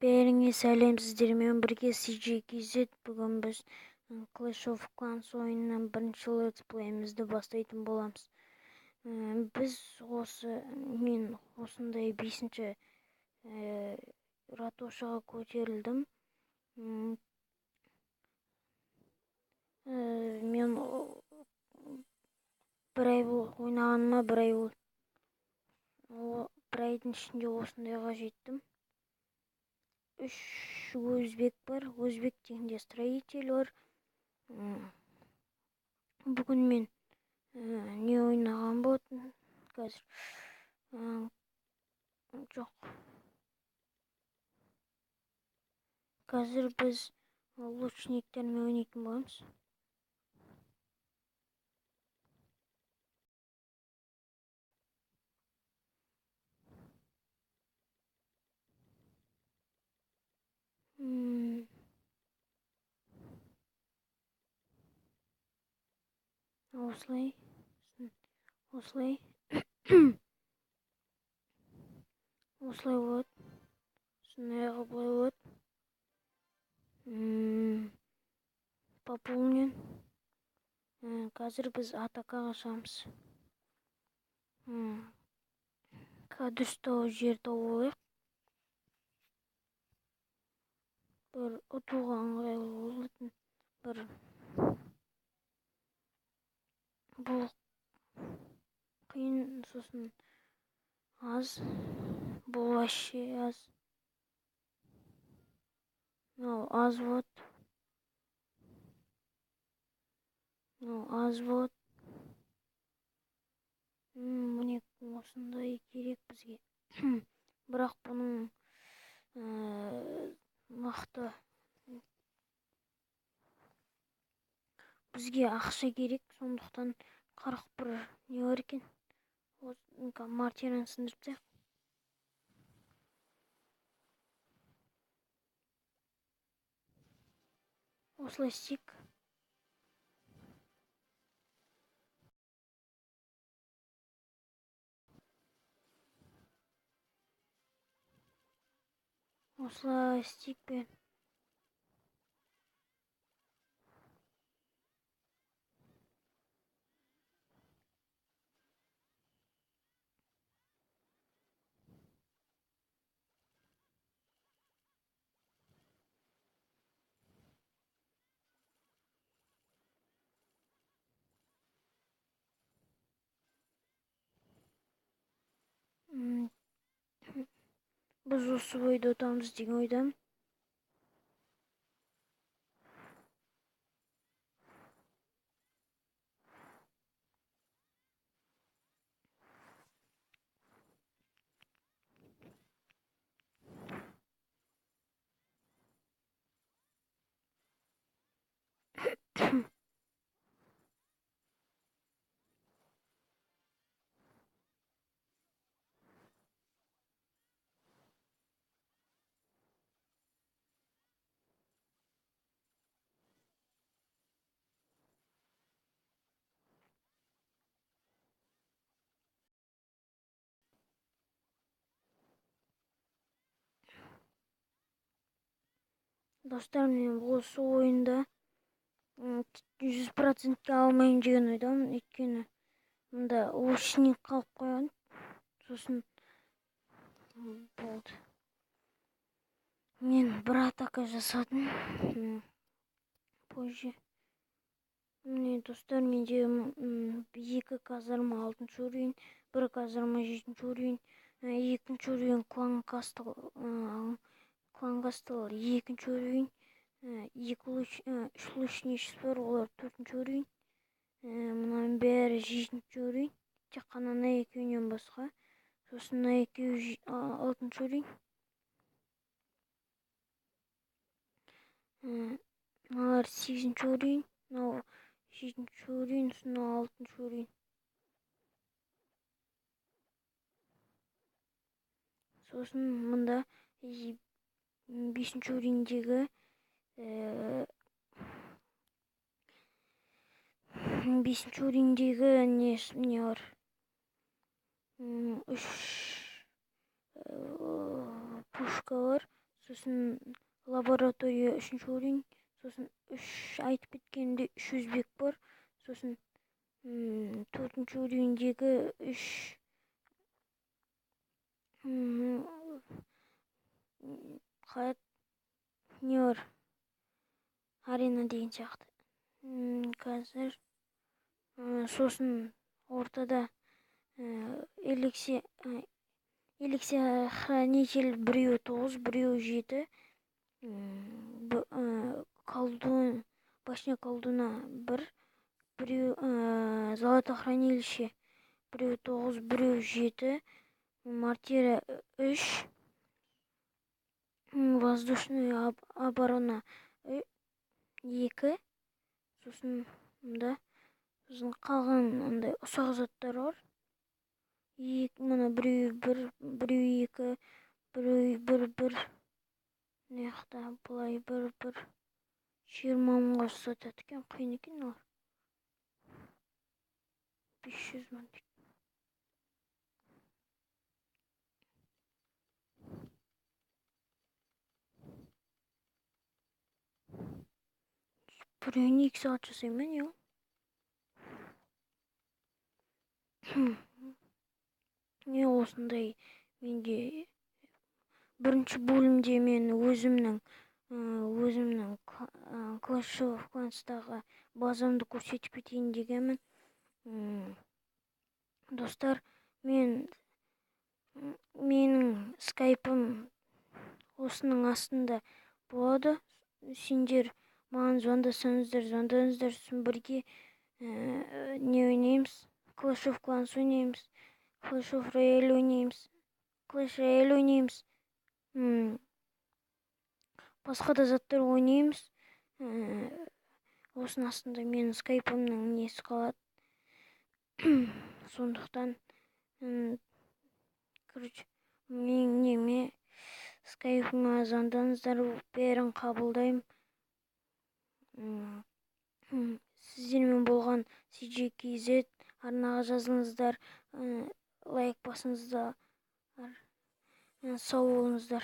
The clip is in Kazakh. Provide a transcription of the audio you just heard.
Бәріңе сәлем, сіздермен бірге CJKZ. Бүгін біз Clash of Clans ойынынан бірінші летсплейімізді бастайтын боламыз. Біз осы, мен осындай 5-ші ратушаға көтерілдім. Мен бір ай ойнағаныма бір ай болды. Бір айдың ішінде осындайға жеттім. 3 өзбек бар. Өзбек дегенде строитель бар. Бүгін мен не ойнаған болатын? Қазір жоқ. Қазір біз лучниктермен ойнайтын боламыз. Осылай, осылай, осылай болады. Сосын аяғы былай болады. Пополнен. Қазір біз атакаға шығамыз. Дұрыстау жер тауып алайық. Бір ұтуға ыңғайлы болатын бір бұл қиын, сосын аз, бұл вообще аз. Мынау аз болады. Мынау аз болады. Міне осындай керек бізге. Бірақ бұның нақты бізге ақша керек, сондықтан 41 не бар екен? Мартираны сындырып тастайық. Осылай істейік. Осылай істейік пе? Біз осы бойда ұтамыз деген ойдамын. Достар, мен осы ойында 100%-ке алмайын деген ойдамын, өйткені мында лучник қалып қойған. Сосын болды. Мен бір атака жасадым. Позже. Міне, достар, менде 2 казарма 6 уровень, 1 казарма 7 уровень, 2 уровень клан кастл, клан кастл 2 уровень, 3 лучничество бар, олар 4 уровень. Мынаның бәрі 7 уровень, тек қана мына екеуінен басқа. Сосын мына екеуі 6 уровень. Мыналар 8 уровень, мынау 7 уровень, сосын мынау 6 уровень. Сосын мында 5 уровеньдегі 5 уровеньдегі не бар? 3 пушка бар, Сосын лаборатория 3-ші уровень. Сосын 3 айтып кеткенімдей 3 өзбек бар. Сосын 4-ші уровеньдегі 3 не бар? Арена деген сияқты. Қазір сосын ортада эликсир хранитель біреуі 9, біреуі 7. Колдун, башня колдуна 1, біреу, золотохранилище біреуі 9, біреуі 7, мортира 3, воздушная оборона 2, сосын мында, сосын қалған андай ұсақ заттар бар. Екі, мына біреуі 1, біреуі 2, біреуі 1, 1. Мына жақта былай 1, 1. 20 мыңға сатады екен, қиын екен олар. 500 мың дейді. Біреуіне 2 сағат жасаймын, не ол? Не осындай менде бірінші бөлімде мен өзімнің Clash of Clans'тағы базамды көрсетіп кетейін дегенмін. Достар, менің скайпым осының астында болады. Сендер маған звондасаңыздар, звондаңыздар, сосын бірге не ойнаймыз? Clash of Clans ойнаймыз, Clash of Royale ойнаймыз, Clash Royale ойнаймыз. Басқа да заттар ойнаймыз. Осының астында менің скайпымның несі қалады. Сондықтан, менің неме скайпыма звондаңыздар, бәрін қабылдаймын. Сіздермен болған CJKZ, арнаға жазылыңыздар, лайк басыңыздар. Сау болыңыздар.